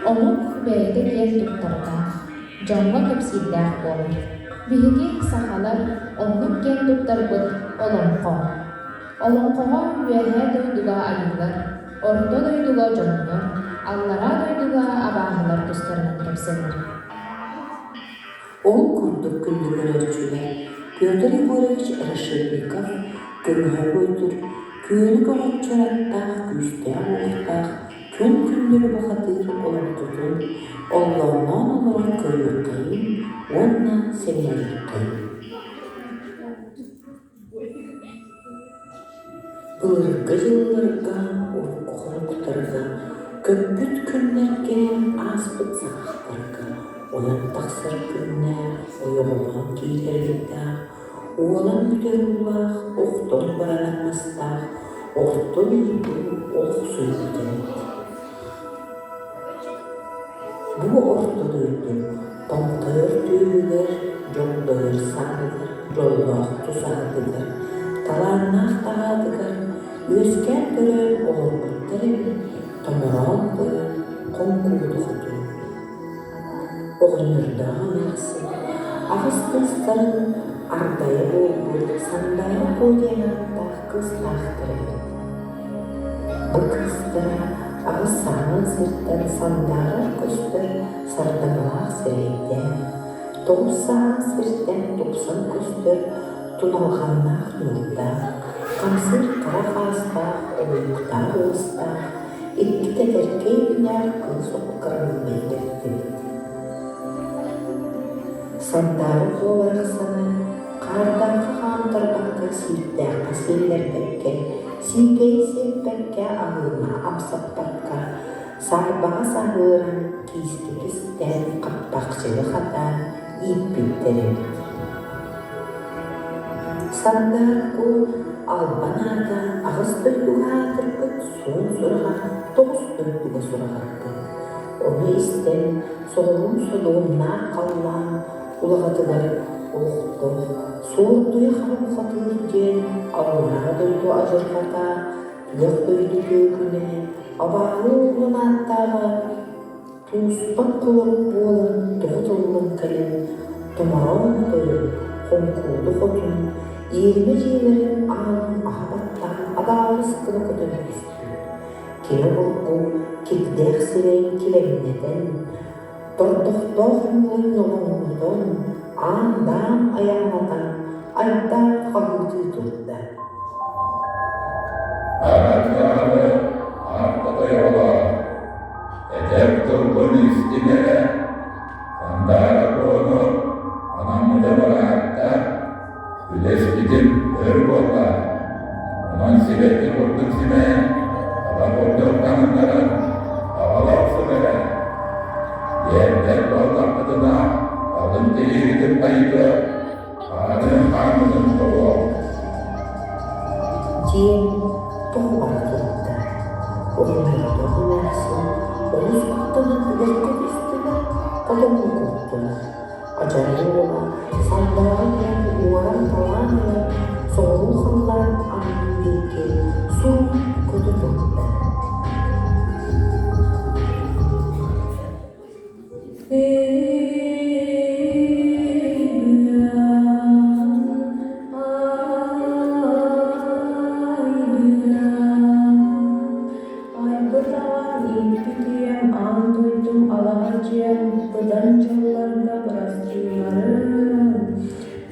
Омук бэйэтэ киэн туттардаах, дьоҥҥо кэпсиирдээх буолар. Биһиги, сахалар, оннук киэн туттарбыт олоҥхо. Олоҥхоҕо Үөһээ дойдуга айыылар, Орто дойдуга дьоннор, Аллараа дойдуга абааһылар тустарынан кэпсэнэр. Ол курдук күндү көрөөччүлэр Петр Егорович Решетников көмүһэ боотур, күөлү көҕөччөр аттаах күүстээх-уохтаах күн күндүлү бухатыыр олоҥхотун оллоонноон олорон көрүөххэйиҥ уонна сэҥээриэххэйиҥ. Былыргы дьылларга, урукку хонуктарга, көппүт күннэргэ, ааспыт саҕахтарга ойон тахсар күннээх, ойоҕолоон киирэр ыйдаах, уолан бүтэр уулаах, охтон баран мастаах орто дойду олохсуйбут эбит. Бу орто дойду томтойор түөһүгэр, дьоҥдойор сааһыгар, дьоллоох тусаһатыгар, талааннаах таһаатыгар үөскээн төрөөн олорбуттар эбит томороон тойон хоҥкууту хотун. Оҕонньордоох эмээхсин аҕыс кыыстарын ардайа буолбут Сандаара Куо диэн ааттаах кыыстаахтар эбит. Бу кыыстара аҕыс саҥа сиртэн сандаарар көстөр сардаҥалаах сирэйдээх, тоҕус саҥа сиртэн тупсан көстөр туналҕаннаах ньуурдаах, хамсыыр хара хаастаах, олуйуктаах уостаах, икки тэтэркэй үүнээх кыыс кыраһыабай бэрт эбит. Сандаара Куо барахсаны хаардаахха хаамтарбакка, сииктээххэ сиэллэрбэккэ, сиикэйи сиэппэккэ, аһыыны амсаппакка, саарбаҕа саһыаран, киискэ кистээн, хаппахчыга хатаан ииппиттэр эбит. Сандаара Куо албан аата аҕыс дойдуга аатырбыт суон сураҕа тоҕус дойдуга сураҕырбыт. Ону истэн соҕуруу содуомнаах халлаан улаҕатыгар олохтоох Суордуйа хара бухатыыр диэн аллараа дойду адьырҕата, күөх дойду түөкүнэ, абааһы уолун ааттааҕа Тууспат холорук буолан тоҕо тыллан кэлэн, томороон тойон, хоҥкуоду хотун, иэримэ дьиэлэрин аанын аһа баттаан адаарыс гына көтөн түспүт. Кини обургу кирдээх сирэйин килэҥнэтэн, тордохтоох ньуурун ньолоҥнотон, аан-даам айаҥнатан, айдаан хаһыытыы турда. Араҥаҕы ааттата оҕолоор, этэр тылбын истиҥ эрэ, Сандаара Куону анаммытым ыраатта, үлэспитим өр буолла, онон сибэкки курдук симээн, таба курдук таҥыннаран аҕала охсуҥ эрэ. Биэрбэт буоллаххытына, алын тириибитин хайытыа, Аатын хааммытын тоҕо? Диэн тоҕо бара турда. Оҕонньордоох эмээхсин олус куттанан түгэххэ түстүлэр, хотоҥҥо куттулар. Адьарай уола сандааҕа кэлэн уоран-талаан ылан, соҕуруу халлаан аннын диэки сурук көтө турда. Айбыт аҕам, ииппит ийэм, аан дойдум алаһа дьиэм, быдан дьылларга бырастыыларым.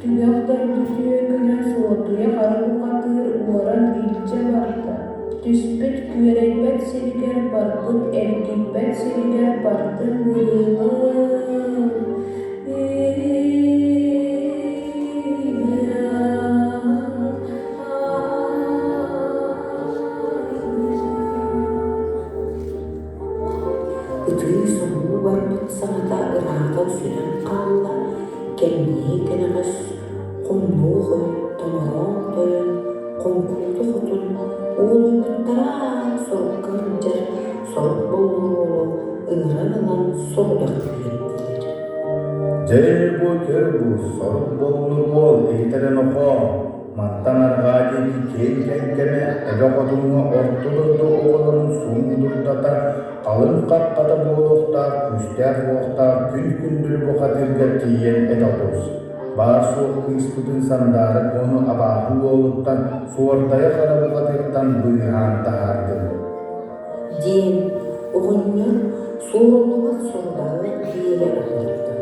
Түгэх дойду түөкүнэ Суотуйа хара бухатыыр уоран илдьэ барда. Түспүт күөрэйбэт сиригэр барбыт эргийбэт сиригэр бардым быһыылаах. Ытыы-соһуу барбыт саҥата ыраатан сүтэн хаалла, кэмниэ кэнэҕэс хомнуо хой, томороон тойон, хоҥкууту хотун, уолуйбуттара сорукка сылдьар сорук боллуруолу ыҥыран ылан сорудах биэрдилэр. Дьэ бу көр бу сорук боллур уол иһитэрэ нохоо, мантан арҕаа диэки киэҥ кэҥкэмэ Эбэ Хотуҥҥа орто дойду оҕолорун суун дурдата, халыҥ хаххата буолуохтаах күүстээх-уохтаах күн күндүл бухатыырга тиийэн этэ оҕус. Баар-суох кыыспытын Сандаара Куону абааһы уолуттан, Суордайа Хара бухатыыртан быыһаан таһаардым Диэн оҕонньор суоруллубат сорудаҕы биэрэ олордо.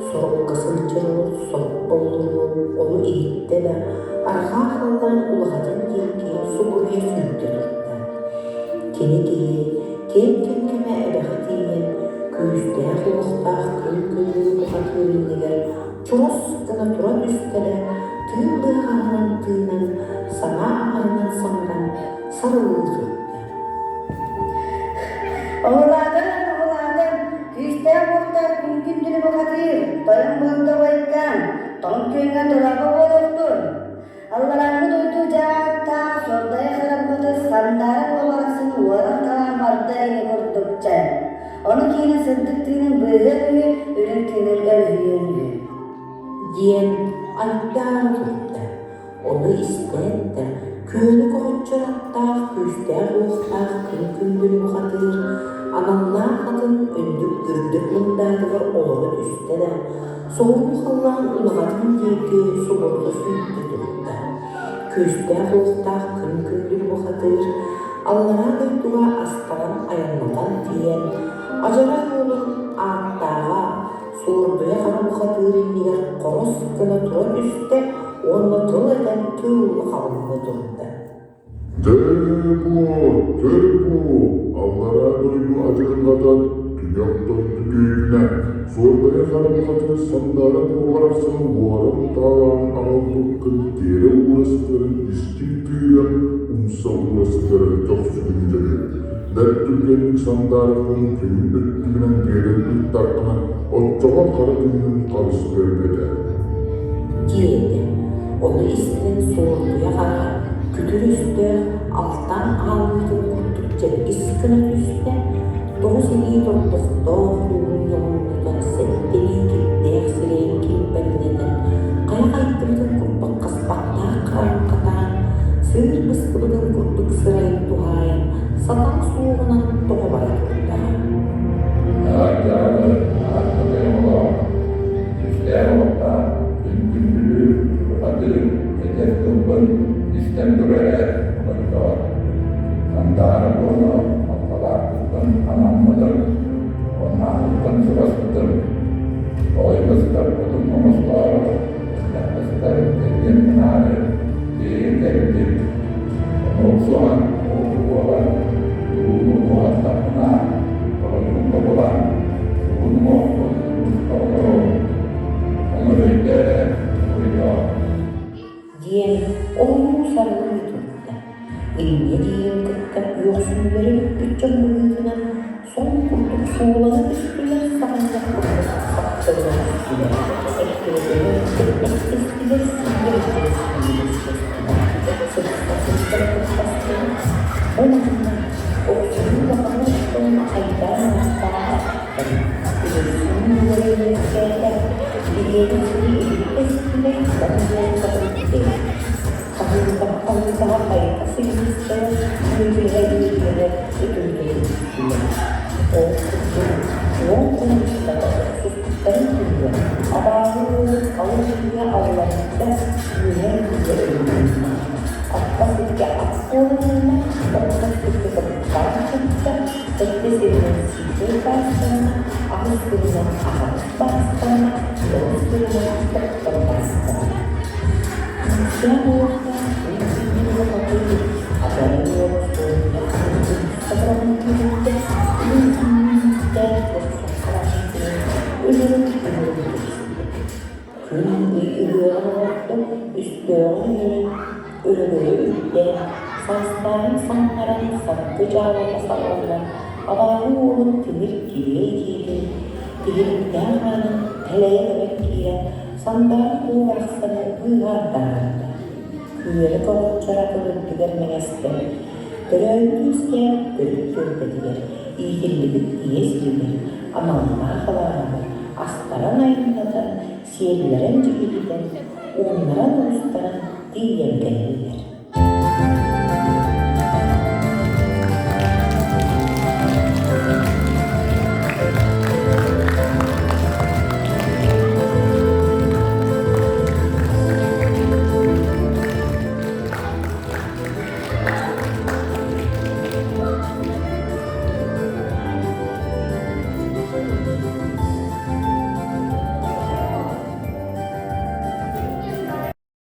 Сорукка сылдьар уол сорох боллуруол ону иһиттэ да, арҕаа халлаан улаҕатын диэки субуруйа сүүрдэ турда. Кини киһи киэҥ кэҥкэмэ эбэҕэ тиийэн, күүстээх-уохтаах күн күлүгүн бухатыыр иннигэр чурус гына тура түстэ да, тыын быһаҕаһынан тыынан, санаа аҥарынан саҥаран сарылыы турда. Оҕолоотор, оҕолоотор, күүстээх-уохтаах күн күндүлү бухатыыр, тойон буолта убайдаан, тоҥ күөҥҥэ тураҕа буолуохтун. Алларааҥҥы дойду дьааттаах сордайа харабыта сандаара буоларахсын уоран-талаан барда ини курдук чэ. Ону киирэн сырдык тыынын быыһыан үһү, үрүҥ тыынын өрүһүйүөн үһү. Диэн айдаара турда. Ону истээт да, күөлү көҕөччөр аттаах күүстээх-уохтаах күн күндүл бухатыыр аналлаах атын үрдүк үрдүк мындаатыгар олоро түстэ да, соҕуруу халлаан улаҕатын диэки субуруту сүүрдэ турда. Күүстээх-уохтаах күн күндүл бухатыыр аллараа дойдуга астаран айаннатан тиийэн, адьарай уолун ааттааҕа Суордуйа хара бухатыыр иннигэр хорос гына тура түстэ уонна тыл этэн тыылла-хабылла турда. Дьэ буо, көр буо, аллараа дойду адьырҕатан, түгэх дойду түөкүнэ, Суордайа хара бухатыыр сандаара буоларахсан уоран-таалаан аҕалбыккын тиэрэ уура сытарын истиҥ тыыран, умса уура сытарын көхсүгүн үтэрин. Бэрт түргэнник сандаарыккын көҥүл өттүгүнэн биэрэн ыыттаххына, оччоҕо хара күҥҥүн харыстыаҥ этэ Диэтэ. Ону истэн Суордуйа хара күтүр өстөөх алтан аалыытын курдук чэбдис гына түстэ, тоҕус илии тордохтоох уурун-ньоҕуннутан сэттэлии кирдээх сирэйин килбэҥнэтэн, хайа хайдыбытын курдук хаспахтаах хараҕын хатаан, сыыр быстыбытын курдук сырайын туһаайан, сатал суоҕунан тоҕо бара турдаҕа. Ааттаабы ааттатыа олох, күүстээх олохтоох, күн-күндүлүү, бухатыыр, этэр тылбын истэн тур эрэ, хойдоор. Сандаара буола алталаахпыттан анаммытым, уоннаахпыттан сураспытым. Тоҕойбустар хотун оҥостоору, быстар кэргэн гынаары тиэйэн кэлбитим. Ону охсуһан, уолу буолан, ууну уһаттахпына, оройун тобулан, уһун уҥуохпун уста олоруом. Ону өйдөө эрэ, ойдоо. Диэн оонньуу сарылыы турда. Инньэ диирин кытта үөхсүүлэрэ бүппүт дьон быһыытынан сон курдук суулана түстүлэр, саҕынньах курдук саптарына түстүлэр, эккирэтиһэ эттистилэр, силлэритэ сүүллэстилэр, сыппа-сыппа кыттастылар. Бу манна охсуһуу улахана охтон айдаан ааттаах аттары, үөрсүү уора үөскээтэ, биһиэнэ сири иһиттэ-истибэт дьон буолбатын Хаһыытаһа-хаһыытаһа хайа силистэрэ үөтүлэһэ-үөтүлэһэ үтүрүтэ түстүлэр. Ол курдук 10 хонук устата охсуспуттарын түмүгэр абааһы уолун алын күҥҥэ алларыйда, үөһээ күҥҥэ өлөрүлүннэ. Аппа сиргэ ат буолан ылла, охсор сиргэ тобуктаан сытта, сэттэ сиринэн сиикэй баастанна, аҕыс сиринэн аһаҕас баастанна, тоҕус сиринэн тохтор баастанна. Күүстээх уохтаах күн күннүн улахатыы, адьарай уола суолуна умса быраҕан киирбитэ, үрүҥ түүннээх көхсүн хараҕын күнүн өлөрөн өлөрөн кэбиспитэ. Күн ый ыһыаҕын оҥордо, өстөөҕүн өлөрөн, өрөгөйө үрдээн, саастааҕын самнаран саргы дьаалата салаллан, абааһы уолун тимир килиэ дьиэтин тиһиликтээх аанын тэлэйэ тэбэн киирэн Сандаара куо барахсаны быыһаан таһаарда. Күөрэ көҕөччөр атын үрдүгэр мэҥэстэн, төрөөбүт-үөскээбит төрүт түөлбэтигэр, иитиллибит ийэ сиригэр, аналлаах алааһыгар астаран айаннатан, сиэллэрэн дьигиһитэн, ууннаран-уустаран тиийэн кэллилэр.